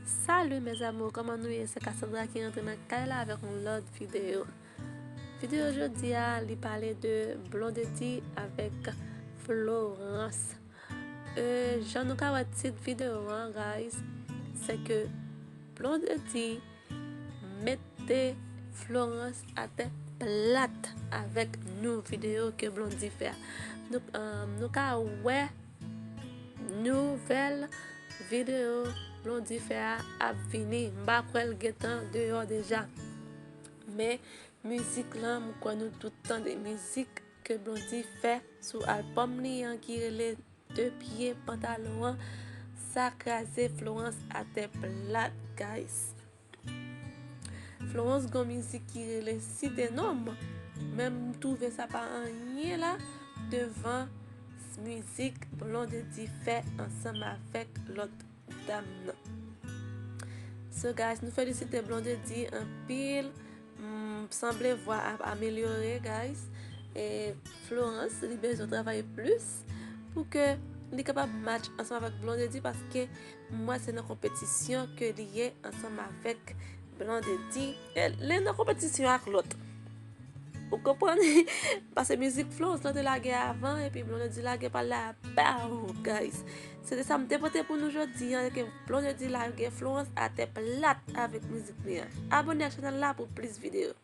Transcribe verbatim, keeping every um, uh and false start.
Salut mes amours, kòman nou ye? Se Cassandra ki rantre nan kay la avèk yon lòt videyo. Videyo jodi a, li pale de Blondedy avèk Florence. E, jan nou ka wè tit videyo an, guys, se ke Blondedy mete Florence atè plat avèk nou videyo ke Blondy fè a. Nou, um, nou ka wè nouvèl videyo Blondy fè a ap vini. M pa kwè l gentan deyò deja. Men mizik lan, m kwè nou tout tande mizik ke Blondy fè sou albòm li an ki rele De pye pantalon an. Sa kraze Florence atè plat, guys. Florence gon mizik ki rele Site Nonm, men m twouve sa pa anyen la devan mizik Blondedy fè ansanm avèk lòt dam nan. So guys, nou felisite Blondedy anpil. M sanble vwa ap amelyore, guys. E Florence, li bezwen travay plis pou ke li kapab match ansanm avèk Blondedy, paske m wè se nan konpetisyon ke li ye ansanm avèk Blondedy. E li nan konpetisyon ak lòt. Ou konprann? Paske mizik Florence lan te lage avan, epi Blondedy lage pa l la, pow, guys. Se te sa m te pote pou nou jodi an, ke Blondedy lage Florence atè plat avèk mizik li an. Abòne ak chanèl la pou plis videyo.